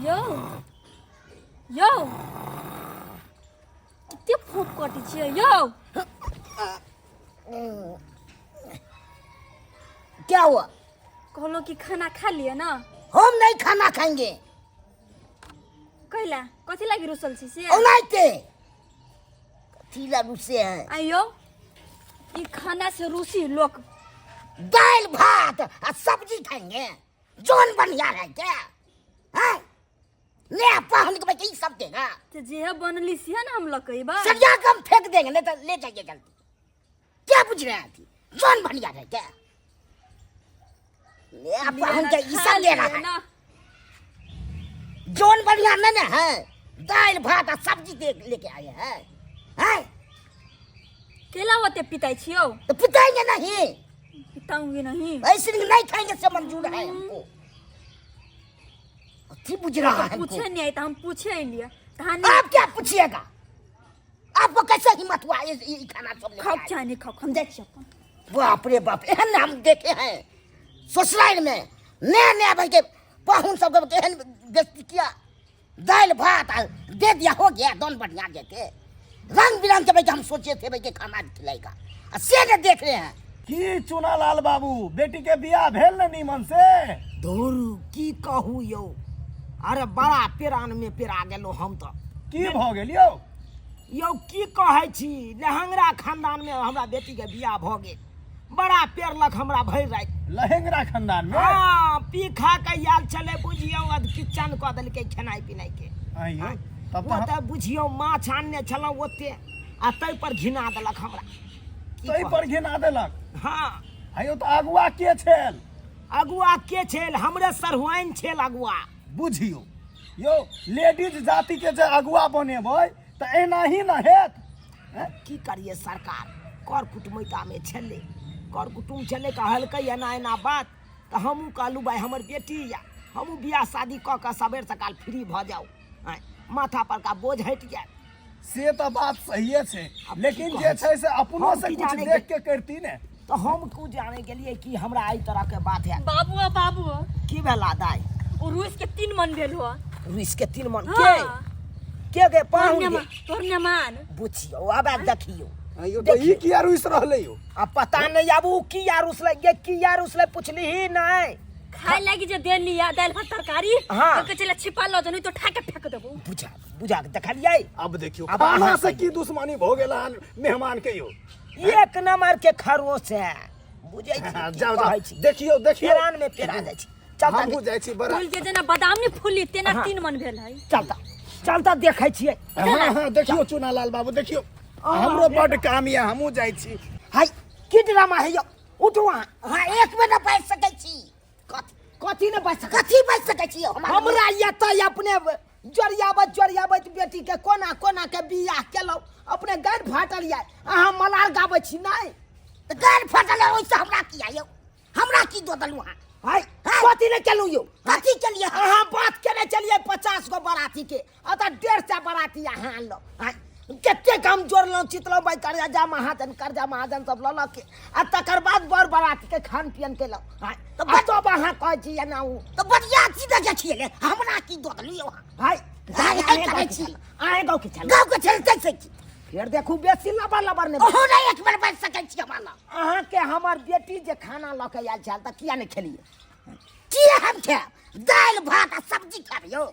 यौ यौ, कते फोप कटै छियै यौ? क्या हुआ? कहलहुँ कि खाना खा लिअ ना। हम नहीं खाना खाएंगे। कैला, कथी लागि रुसल छी से? ओनाहिते। कथी ला रुसे हैं? आइयो, ई खाना से रूसी लोक। दाल भात आ सब्जी खाएंगे, जोन बढ़िया है क्या हैं? ने पहन के बच्चे सब देगा। तो जे बनली से ना हम लकैबा। सरिया के हम फेंक देंगे, नहीं तो ले जाइए जल्दी। क्या बुझ रहे हैं थी? जोन बढ़िया है क्या? ले पहन के ई सब दे रहा है ना। जोन बढ़िया नहीं ना है, दाल भात आ सब्जी दे लेके आए हैं हैं। केला ओते पिताई छियौ? तो पिटाएंगे नहीं। पिताऊंगी नहीं। ऐसे नहीं खाएंगे से मंजूर है हमको। अथी बुझ रहा है हमको। पूछे नहीं आई तो हम पूछे अलिए तहन। आप क्या पूछिएगा? आपको कैसे हिम्मत हुआ ये खाना सब लेके खाओ आए? चाहे नहीं खाओ, हम जाइ छी अपन। बाप रे बाप, एहन हम देखे हैं ससुराल में नया नया भाई के पाहुन सब के एहन बेइज्जती किया। दाल भात आ दे दिया, हो गया, दोन बढ़िया देते रंग बिरंग के भाई के हम सोचे थे भाई के खाना खिलाएगा, आ से ने देख रहे हैं। की चुनालाल बाबू, बेटी के बियाह भेल ने नीमन से? धुर, की कहू यौ, अरे बड़ा पेरान में पेरा गेलो हम तऽ। की भऽ गेल यौ? यौ की कहै छी, लहंगरा खानदान में हमरा बेटी के बियाह भऽ गेल, बड़ा पेरलक हमरा भरि राति। लहेंगरा खानदान में? हाँ, पी खा के आयल छलै बुझियौ, अध किचन कऽ देलकै खेनाइ पिनाइ के। आइयो तब ओ तऽ तऽ बुझियौ माछ आनने छलहुँ ओते, आ ताहि पर घिना देलक हमरा। की ताहि कहू? पर घिना देलक? हाँ। आइयो, तऽ अगुआ के छल? अगुआ के छल? हमरे सरहुआइन छल अगुआ। बुझियौ यौ, लेडीज जाति के जे अगुआ बनेबै तऽ एना ही ने हेत। हैं? की करिए सरकार, कर कुटुमैतामे छलै, कर कुटुम छलै, कहलकै एना एना बात, तऽ हमहूँ कहलहुँ भाइ हमर बेटी यऽ, हमहूँ बियाह शादी कऽ कऽ सबेर सकाल फ्री भऽ जाउ, आँय, माथा परका बोझ हटि जायत। से तऽ बात सहिए छै, आब की लेकिन जे कहै छै से अपनो हम से की कुछ जाने देख के करती ने। तऽ हम को जाने गेलियै कि हमरा एहि तरहके बात हैत। बाबू आ बाबू। की भेला दाइ? ओ रूस के 3 मन भेल हो। रुइस के 3 मन? हाँ। के के गे पाहुन गे? तोहर मेहमान। बुझियौ, आब आब देखियौ। आइयो, तऽ ई किया रुसि रहलै यौ? आ पता नहीं आब उ किया रुसलै गे, किया रुसलै पुछली ही नहीं। खाय लागी जे देली आ दालि भात तरकारी। हाँ। तो चले छिपा लो, नहीं तो ठा के फेंक देबो। बुझा बुझा के देखलियै। अब देखियौ आब खाना अहाँ से की दुश्मनी भऽ गेल हन मेहमान के यौ? एक नंबर के खरोश है, बुझै छी की जाओ कहै जाओ छी। देखियौ देखियौ। पेरान में पेरा जाइ छी। चल हमहूँ जाइ छी बड़ा। फूल के जेना बादाम नहीं फूली तेना हाँ। 3 मन भेल है। चलता चलता देखै छियै। हाँ हाँ, देखियौ चुनालाल बाबू, देखियौ हमरो बड्ड काम यऽ, हमहूँ जाइ छी। हाय, की ड्रामा है यौ? उठू अहाँ। अहाँ एक बेर नहि बाजि सकै छी। कथी कथी नहि बाजि सकै? कथी बाजि सकै छी यौ? हमरा एतऽ अपने जोरियाबैत जोरियाबैत बेटी के कोना कोना के बियाह केलहुँ, अपने गारि फाटल यऽ, अहाँ मलार गाबै छी। नहि तऽ गारि फाटल यऽ ओहिसँ हमरा की यौ? हमरा की दऽ देलहुँ अहाँ? हाय, कथी नहि केलहुँ यौ? कथी केलियै? अहाँ बात केने चलियै 50 गो बराती के, अतः 150 बराती अहाँ आनलहुँ। हाय, कतेक हम जोड़लहुँ चितलहुँ भाइ, कर्जा महाजन कर्जा महाजन सब लऽ लऽ के, आ तकर बाद बर बराती के खान पियन केलहुँ। हाय, तऽ आ तब अहाँ कहै छी एना ओ। तऽ बढ़िया चीज दऽ छियै, हमरा की दऽ देलहुँ यौ अहाँ? हाय, हाय, हाय, करै छी। अहाँ गाँव के छलहुँ? गाँव के छल तै से की? फेर देखू, बेसी लबर लबर नहि। ओहो नहि एक बेर बाजि सकै छी हमरा लग। अहाँके हमर बेटी जे खाना लऽ के आयल छल तऽ किया नहि खेलियै? किया हम खायब? दालि भात आ सब्जी खायब यौ?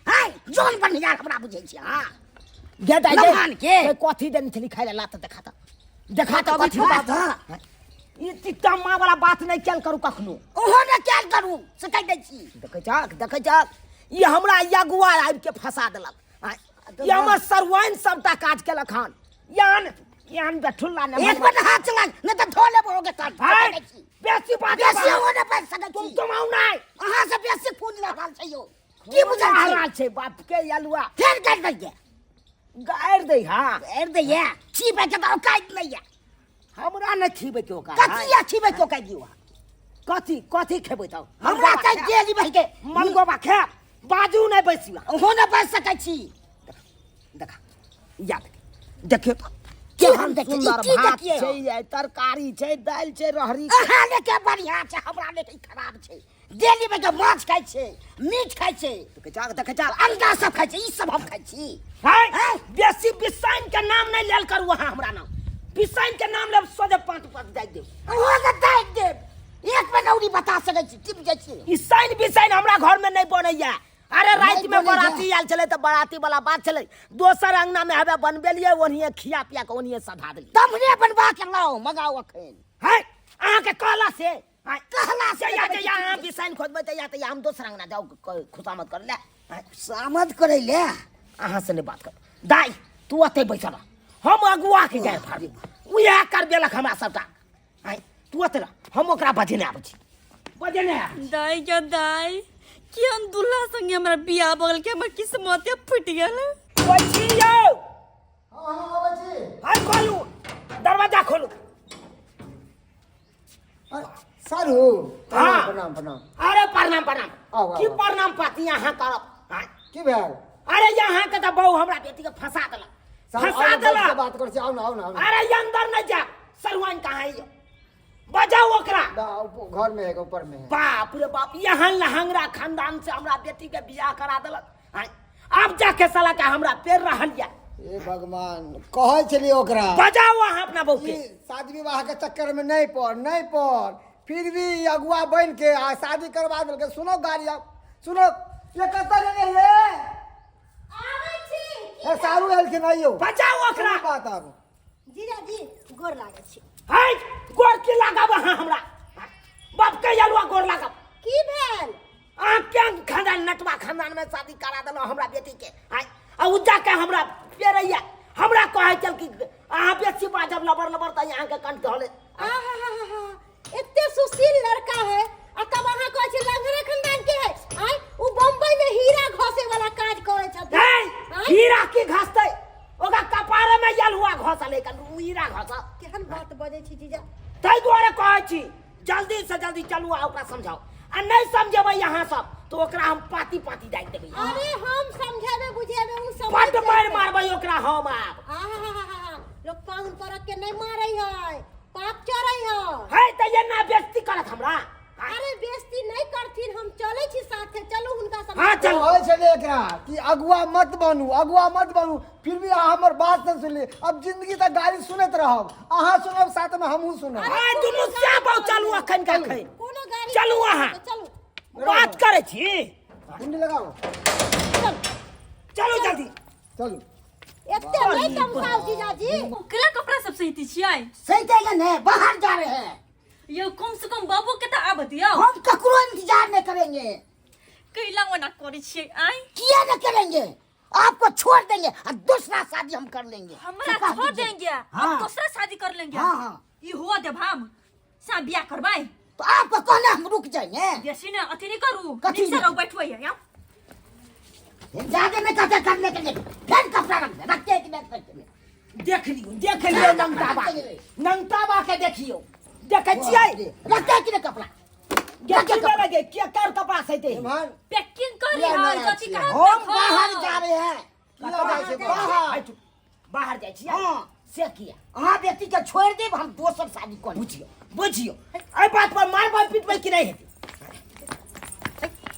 हाय, जोन बढ़िया हमरा बुझै छी अहाँ। गे दाइ गे, लभान के। ए, कथी देने छली खाय लए? लात देखा तऽ, देखा तऽ। कथी कथी बात? बात? ई चिट्टा माँ वाला बात नहि कयल करू कखनो। ओहो नहि कयल करू से कहि दै छी। देखै छक, देखै छक, ई हमरा अगुआ आबि के फंसा देलक। आँय, ई हमर सरवाइन सबटा काज केलक हन। यान यान बेठुल्ला ने एक बेर हाथ चला नहि तऽ धो लेबो होगे कान। हाय, बेसी बात बेसी हो नहि बाजि सकै तुम छी। तुम आउ नहि। अहाँ से बेसी खून रहल छै यौ। की बुझल छी? रहल छै बाप के अलुआ। फेर गारि दैये। गारि दै? हाँ, गारि दैये। छीबै के तऽ औकात नहि यऽ। हमरा नहि छीबै के औकात। कथी यऽ छीबै के औकात यौ? कथी कथी खेबै तऽ? हमरा तऽ गेली भाई के मलगोबा खायब। बाजू नहि बैसी। ओहो नहि बाजि सकै छी। देखा, या देखियौ तऽ की हम केहन देखियै? ई सुन्दर की भात देखियै छै, हम? ये तरकारी छै, दालि छै, रहरी। अहाँ लेके बढ़िया छै, हमरा लेके खराब छै। डेली में के माछ खाइ छै, मीट खाइ छै, देखै छा, देखै छा। अंडा सब खाइ छै, ई सब हम खाइ छी। है बेसी बिसाइन के नाम नहीं लेल करू अहाँ हमरा नाम बिसाइन के नाम लेब सोझे पाँच पाँच दागि देब। ओहो के दागि देब। एक में नौरी बता सकै छी, की बुझै छी? ई साइन बिसाइन हमरा घर में नहीं बनैया। अरे राति में बनै छै। बराती आयल छलै तऽ बराती वाला बात छलै, दोसर अंगना में हवे बनबेलियै, ओनिये खिया पिया के ओनिये सधा देलियै। तमने बनबा के लाओ, मंगाओ अखन। है अहाँ के कहला से है, कहला से जहिया जहिया अहाँ बिसाइन खोजबै तहिया तहिया हम दोसर अंगना जाउ खुशामद करै ले। है, खुशामद करै ले? अहाँ से नहीं बात कर। दाई तू ओतै बैसल रह, हम अगुआ के जाय फाड़ब, उएह करबेलक हमरा सबटा। आइ तू ओतै रह, हम ओकरा बजेने आबै छी, बजेने आबै छी। दाई के दाई केहन दूल्हा संगे हमरा बियाह बगल के हमर किस्मते फूटि गेल। कोइ छी यौ? हँ हँ अबै छी। हाय खोलू दरवाजा खोलू। अरे, सारू हाँ। प्रणाम प्रणाम। अरे प्रणाम प्रणाम। आउ, आउ, की आउ। प्रणाम पाती अहाँ करब? आँय? की भेल? अरे यहाँ के तऽ बहू हमरा बेटी के फंसा देलक, सारू, फंसा आउ ने, बैठ के देलक। बात करै छी, आउ ने, आउ ने, आउ ने। अरे ये अंदर नहीं जा, सरुआइन कहाँ है यो? बजाओ ओकरा। ना, घर में है, ऊपर में है। बाप रे बाप, यहाँ लहंगरा खानदान से हमरा बेटी के बियाह करा देलक। आँय, आब जाके साला के हमरा पेड़ रहल या। हे भगवान, कहै छलियै ओकरा। बजाओ अहाँ अपना बहू के। ई शादी विवाह के चक्कर में नहीं पड़, नहीं पड़, फिर भी ई अगुआ बन के आ शादी करवा देलकै। सुनो गाड़ी आब, सुनो, ये कतऽ गेलै हे? आबै छी। हे सारू एलखिन, आइयो। बजाओ ओकरा। सुनू बात आब। जीजाजी गोर लागै छी। है गोर की लागब अहाँ हमरा? बाप के अलुआ गोर लागब। की भेल? अहाँ के खानदान नटवा खानदान में शादी करा देलहुँ हमरा बेटी के। आँय, आ उ जाके हमरा पेरैया, हमरा कहै छल कि अहाँ बेसी बाजब लबर लबर तऽ अहाँके कंठ धऽ लेत। आहाहाहा, एते सुशील लड़का है आ तब अहाँ कहै छी लंगड़े खानदान के है। आँय, उ बम्बई में हीरा घसे वाला काज करै छथिन। है, आँय? हीरा की घसतै? ओकरा कपारे में यलुआ घसलै कन, उ हीरा घसल। केहन बात बजै छी जीजा। ताहि दुआरे कहै छी जल्दी से जल्दी चलू आ ओकरा समझाउ, आ नहीं समझेबै अहाँ सब तो ओकरा हम पाती पाती दागि देबै। अरे हम समझेबै बुझेबै, उ समझ बड्ड मारि जेतै। मारबै ओकरा हम आब। आहाहाहा, लोक पाहुन परक के नहीं मारै है, पाप चढ़ै है। है तऽ एना बेइज्जती करत हमरा? अरे बेइज्जती नहीं करथिन, हम चलै छी साथे, चलू हुनका सब। हाँ, चलू। कहै छलै एकरा कि अगुआ मत बनू, अगुआ मत बनू, फिर भी अहाँ हमर बात नहीं सुनली। अब जिंदगी तक गाली सुनैत रहब, अहाँ सुनब साथ में हमहूँ सुनब। अरे आइ दुनू श्याम बाबू चलू अखन के अखन। कोनो गाड़ी चलू अहाँ। चलू। बात करै छी। कुंडी लगाओ। चलू। चलू जल्दी। चलू। एते नहीं तमसाउ जीजाजी। ओकरा कपड़ा सब सहित छियै? सहिते ने, बाहर जा रहे हैं। यो कम से कम बाबू के तऽ आबऽ दियौ। हम ककरो इंतजार नहीं करेंगे। कैला ओना करै छियै आइ? किया नहीं करेंगे? आपको छोड़ देंगे और दूसरा शादी हम कर लेंगे। हमरा सुखा छोड़ दीजिए। देंगे, हम हाँ। दूसरा शादी कर लेंगे। हाँ, हाँ। ई हुआ देब हम सा बियाह करबै। तो आपको कहना हम रुक जाएंगे। बेसी ने अथी नहीं करू, कथी नीक से नहीं? रहू, बैठबै यहाँ। जाके नहीं कहते करने के लिए, फिर कपड़ा रख दे, रखते हैं कि नहीं रखते हैं? देख लियौ, देख लियौ नंगटाबा, नंगटाबा के देखियौ, देखै छियै? रखते हैं कि नहीं कपड़ा? देखि ने लगे के कर कपड़ा सहिते। इमहर पैकिंग कर किया रही नहि है, जति छियै? कहाँ हम देखो। बाहर जा रहे हैं। किया जाइ छै बाहर? बाहर जाइ छियै? हाँ। से किया? अहाँ बेटी के छोड़ देब, हम दोसर शादी कर। बुझियौ, बुझियौ, एहि बात पर मारबै पीटबै कि नहि हेतै?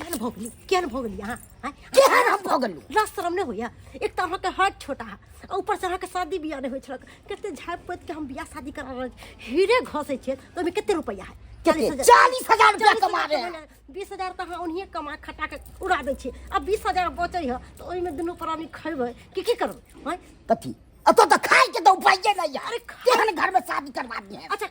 केहन भऽ गेली, केहन भऽ गेली अहाँ? आँय? केहन हम भऽ गेलहुँ? लाज शरम नहि होइया? एक तऽ अहाँके हाथ छोटा है, आ ऊपर से अहाँके शादी बियाह नहि होइ छल, कते झाँपि पोति के हम बियाह शादी करा रहल छी। हीरे घसै छियै तऽ ओहिमे कते रुपैआ है? कते? 40,000 रुपया कमा रहे हैं। 20,000 तऽ अहाँ ओनहिये कमा खटा के उड़ा दै छियै, आ 20,000 बचै है तऽ ओहिमे दुनू प्राणी खयबै कि की करबै? आँय? कथी? अतऽ तऽ खाय के तऽ उपाये नहि है। अरे केहन घर में शादी करवा दिए हैं? अच्छा,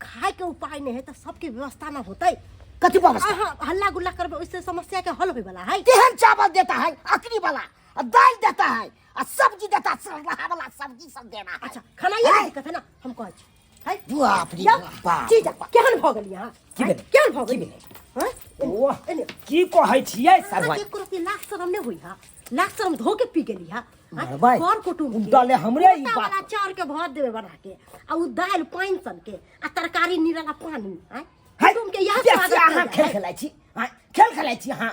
खाय के उपाय नहीं है तऽ सबके व्यवस्था ना होतै। कथी व्यवस्था? अहाँ हल्ला गुल्ला करबै ओहिसे समस्या के हल होय वाला है। केहन चावल देता है अकरी वाला, आ दाल देता है, आ सब्जी देता है सरलाहा वाला सब्जी सब देना है। अच्छा, खाना ये हैं? दिक्कत है ना, हम कहै छी। है? बाप रे जाओ, बाप। जीजा, केहन भऽ गेली अहाँ? की भेलै? केहन भऽ की गेली? भेलै? हैं? ओह, एने। की कहै छियै सरवा? अहाँके एको रत्ती लाज शरम नहि होइ हा? लाज शरम धो के पी गेली हा? हाँ? मरबै। कर कुटुम्ब के। उनटले हमरे ई मोटा बात। वाला चाउर के भात देबै बना के, आ उ दालि पानि सन के, आ तरकारी निराला पानी, आँय? है, कुटुम्ब के इएह बेसी स्वागत अहाँ कयल खेल जाइ है। खेलाइ छी, आँय? खेल खेलाइ छी अहाँ?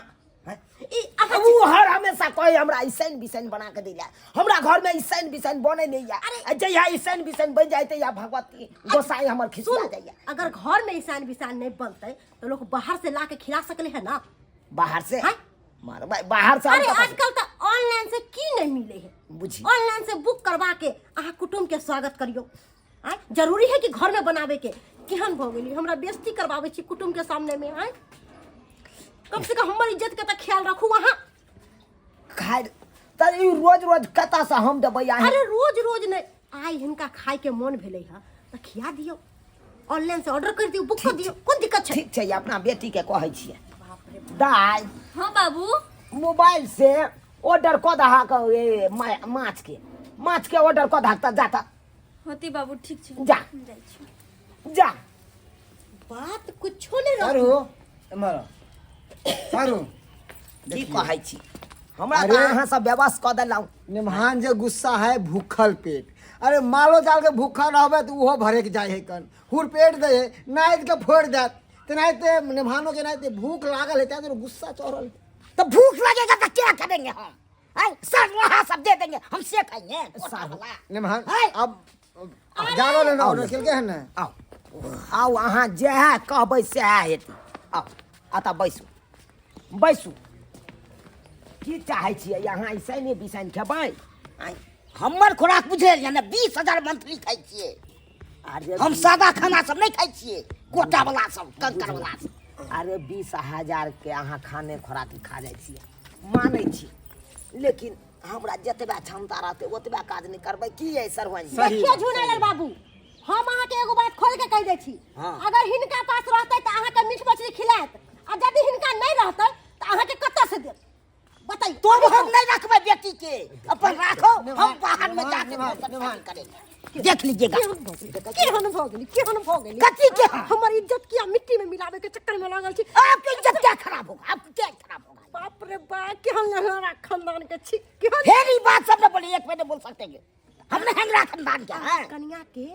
ई अहाँ ओ हर हमेशा कहे हमरा ईसैन बिसैन बना के दैला, हमरा घर में ईसैन बिसैन बने नहीं या। अरे जहिया ईसैन बिसैन बन जाए तहिया भगवती गोसाई हमर खिसिया सुन, जाइया। अगर घर में ईसान बिसान नहीं बनते तो लोग बाहर से ला के खिला सकले है ना? बाहर से? हाँ? मारो भाई, बाहर से हम अरे कतऽ से? आजकल तो ऑनलाइन से की नहीं मिले है। बुझी। ऑनलाइन से बुक करवा के अहाँ कुटुम्ब के स्वागत करियो। आय जरूरी है कि घर में बनावे के? केहन भऽ गेली, हमरा बेइज्जती करवावे छी कुटुम्ब के सामने में। आय कम से कम हमर इज्जत के तऽ ख्याल रखू अहाँ। खाइ तऽ ई रोज रोज कतऽ से हम देबै अहाँ? अरे रोज रोज नहि, आइ हिनका खाय के मोन भेलै हँ तऽ खिया दियौ, ऑनलाइन से ऑर्डर कर दियौ, बुक कर दियौ, कोन दिक्कत छै? ठीक छै, अपना बेटी के कहै छियै। दाइ। हाँ बाबू। मोबाइल से ऑर्डर कऽ दहक ए, माछ के, माछ के ऑर्डर कऽ दहक तऽ जा तऽ। होती बाबू, ठीक छै। जा। हम जाइ छी। जा। बात कुछो नहि रहत। सारू, एम्हर आउ। सारू। की कहै छी हमरा? अरे। तऽ अहाँ सब व्यवस्था कऽ देलहुँ। निमहान जे गुस्सा है भूखल पेट, अरे मालो जाल के भूखा रहबे तऽ ओहो भरे के जाइ है, कन हुर पेट दे है नाइज के फोड़ देत, तेनाहिते निमहानो के नाहिते भूख लागल है, तें दुआरे गुस्सा चढ़ल है। तो भूख लगेगा तो क्या करेंगे हम? हैं? सर वहाँ सब दे देंगे, हम से खाएंगे। साहब। निमहान है? अब जा रहल है ना, ऑर्डर केलकै है ने? आउ आउ, अहाँ जएह कहबै सएह हेतै। आउ, एतऽ बैसू बैसू। की चाहै छियै अहाँ? इसैने बिसैन खेबै? आँय, हमर खुराक बुझलियै ने, 20,000 मंथली खाइ छियै। अरे हम सादा खाना सब नहि खाइ छियै, कोटा वाला सब, कंकर वाला सब। अरे 20,000 के अहाँ खाने खोराकी खा जाइ छियै, मानै छी, लेकिन हमरा जतबा क्षमता रहतै ओतबा काज नहि करबै की यै सरवन जी? देखियौ झुनेलाल बाबू, हम अहाँके एगो बात खोल के कहि दै छी। हाँ। अगर हिनका पास रहतै तऽ अहाँके मीट मछली खिलायत, आ यदि हिनका नहि रहतै तऽ अहाँके कतऽ से देत, बताइए। तो अब हम नहीं रखबै बेटी के, अपन राखो, हम बाहर में जाके निभान, दोसर निभान। शादी करेंगे, देख लीजिएगा। केहन भऽ गेली, केहन भऽ गेली? कथी के? हमर इज्जत किया मिट्टी में मिलावे के चक्कर में लागल छी? आपके इज्जत क्या खराब होगा? आपको क्या खराब होगा? बाप रे बाप, केहन लहरा खानदान के छी, केहन। फिर ई बात सब न बोली, एक महीने बोल सकते हैं, हमने हेंगरा खानदान के हैं। कनिया के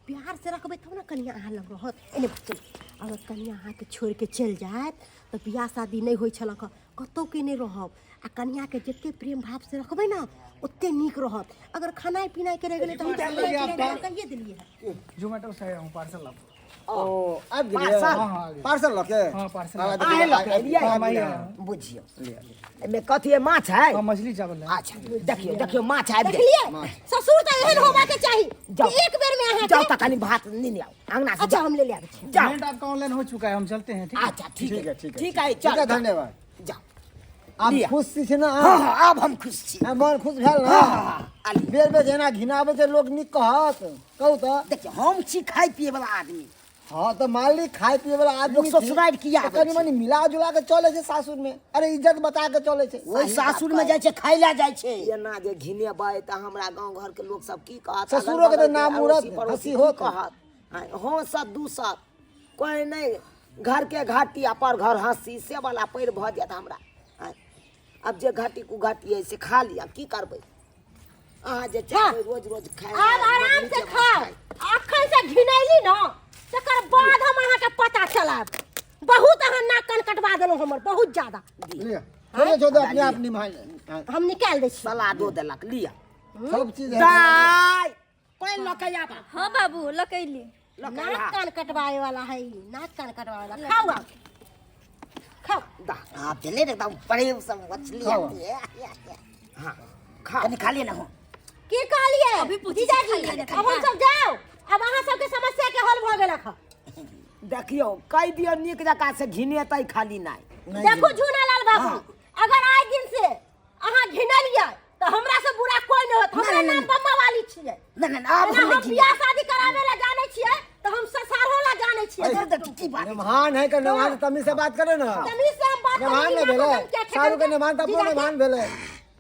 प्यार से रखबै तब ने कनिया अहाँ लग रहत। एने चलू, अगर कनिया अहाँके छोड़ि के चलि जायत तऽ बियाह शादी नहि होइ छलक हँ, कतहु के नहि रहब। आ कनिया के जते प्रेम भाव से रखबै ने ओते नीक रहत। अगर खानाइ पिनाइ के रहि गेलै तऽ हम पार्सल खानाइ पिनाइ कहिए देलियै हँ। जोमेटो से आया हूँ, पार्सल आप ओ आबि गेलियै? पार्सल? हाँ, हाँ, आबि गेल। पार्सल लऽ के? हाँ, पार्सल। हाँ, अहें लऽ के एलियै? हाँ, आबि गेलै। बुझियौ, एहिमे कथी है? माछ है? हाँ, मछली चावल है। अच्छा, देखियौ देखियौ, माछ आबि गेल। देखलियै, ससुर तऽ एहन होबाके चाही जाओ। कि एक बेर में अहाँके जाउ तऽ कनि भात नेने आउ अंगना से। अच्छा, हम ले ले आबै छी। जाउ। पेमेंट आपका ऑनलाइन हो चुका है, हम चलते हैं, ठीक है? अच्छा ठीक ठीक है, है, ठीक है, ठीक है। ठीक है, चल धन्यवाद। जाउ। आब लिअ। खुश छी ने? हाँ हाँ, आब हम खुश छी। हाँ, मन खुश भेल ने? हाँ, आली। बेर बेर जेना घिनाबै छै लोक, नीक कहत? कहू तऽ। देखियौ, हम छी खाय पिए वाला आदमी। हाँ तऽ मान ली खाय पिए वाला आदमी लोक छी, ससुरारि किया तऽ आबै कनि छै? मनि मिला जुला के चलै छै सासुर में, अरे इज्जत बचा के चलै छै। ओहि सासुर में जाइ छै, खाय लए जाइ छै। एना जे घिनेबै तऽ हमरा गाँव घरके लोक सब की कहत? ससुरो के तऽ अगल बगलके नाम उड़त, अड़ोसी पड़ोसी हँसी की होत। कहत? हाँ सत दू सत कोइ नहि, घर के घाटी आ पर घर हँसी से वाला पैर भऽ जायत हमरा। आँय, आब जे घाटी कुघाटी अइ से खा लिअ, की करबै? अहाँ जे चाहबै रोज रोज खाय आब आराम से खाओ। अखन से घिनैली न तकर बाद हम अहाँके पता चलायब। बहुत अहाँ नाक कान कटवा देलहुँ हमर, बहुत ज्यादा। लिअ, थोड़े छोड़े अपने आप निभाइ। हम निकालि दै छी। सलादो देलक, लिअ। सब चीज है। दाइ, पानि लऽ के आबा। हाँ बाबू, लकैली। लऽ के नाक आबा। कान कटवाए वाला है ई, नाक कान कटवाए वाला। खाओ आब, खाओ। दा। आप चले एकदम प्रेम से मछली खाओ। आती है। हाँ, खाओ। कनी खा लिए ना हो। की कहलियै अभी पूछै छी, जीजाजी? खा लिअ, अब हम सब जाओ, अब अहाँ सबके समस्या के हल भऽ गेलक हँ। देखियौ, कहि दियौ नीक जकाँ से, घिनेतै खाली नहि। देखू झूनालाल बाबू, अगर आइ दिन से अहाँ घिनलियै तऽ हमरा से बुरा कोई नहि होत। हमरा नाम बम्मा वाली छियै। ना ना ना, आब एना हम हम नहीं बियाह शादी करावे ला जानै छियै तऽ हम ससारो ला जानै छियै। घिनेबै। की बात है? निमहान है के निमहान, तमीज से बात करे ना। तमीज से हम बात निमहान करै ने छी, भेलै नाक कान किया सारू के ठेकल? निमहान तऽ अपनो जीजाजी, निमहान भेलै।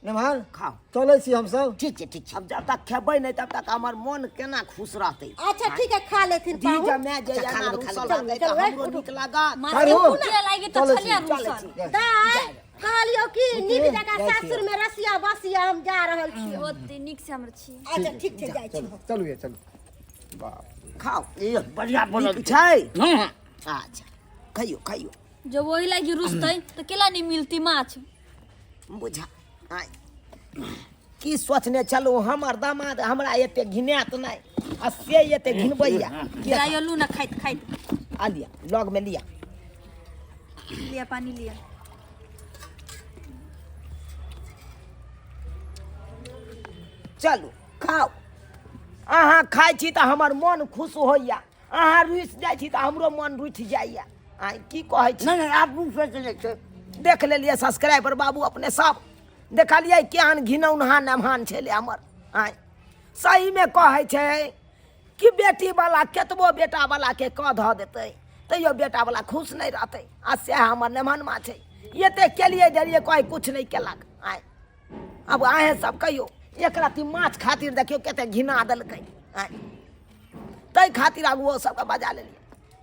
निमहान खाओ। चलै छी हमसब। ठीक छै, ठीक छै। अब जब तक खेबै नहि तब तक हमर मोन केना खुश रहतै? अच्छा ठीक है, खा लेथिन जी पाहुन। जमे जे अच्छा, खा एना लेबै, खा रुसल लेबै। रहतै तऽ चलू, हमरो नीक लागत। माछ सारू, के भुजिया लागि तऽ चलै छलियै छी। चलै रूसल। छी। दाइ, कहलियौ कि नीक जकाँ जाइ छी। सासुर में रसिया बसिया, हम जा रहल छी। ओते नीक से हमर छी। अच्छा ठीक छै, जाइ छी। चलू चलू ये, चलू बाप। खाओ। ये बढ़िया बनल नीक छै। हाँ। अच्छा, खइयौ खइयौ। जब वही लागी रुसतै तो केला नहीं मिलती माछ। बुझा आय की सोचने चलू, हमर दामाद हमरा एते घिनायत नहि आ से एते घिनबैया किया? जायलू ना खाइत खाइत। आ लिया, लग में लिया। लिया, पानी लिया। चलू खाउ। अहाँ खाइ छी तऽ हमर मन खुश होइया, अहाँ रुसि जाइ छी तऽ हमरो मन रुठि जाइया। आइ की कहै छी? नहि नहि, आब मुँह से चलै छै। देख लेलियै सब्सक्राइबर बाबू, अपने सब देखलियै केहन घिनौनहा नमहान छलै हमर। आँय, सहीमे कहै छै कि बेटीवला केतबो बेटावलाके कऽ धऽ देतै तैयो बेटावला खुश नहि रहतै, आ सएह हमर नेमहनमा छै। एते केलियै देलियै, कहै किछु नहि केलक। आँय, आब अहेँ सब कहियौ, एक रत्ती माछ खातिर देखियौ कते घिना देलकै। आँय, ताहि खातिर आगुओ सबके बजा लेलियै।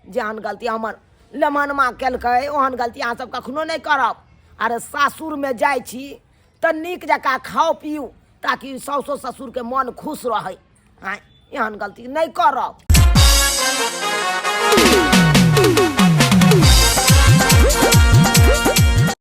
जेहन गलती हमर लेमनमा केलकै ओहन गलती अहाँ सब कखनो नहि करब। अरे सासुरमे जाइ छी तऽ नीक जकाँ खाउ पीउ ताकि साउसो ससुरके मन खुश रहै। आँय, एहन गलती नहि करब।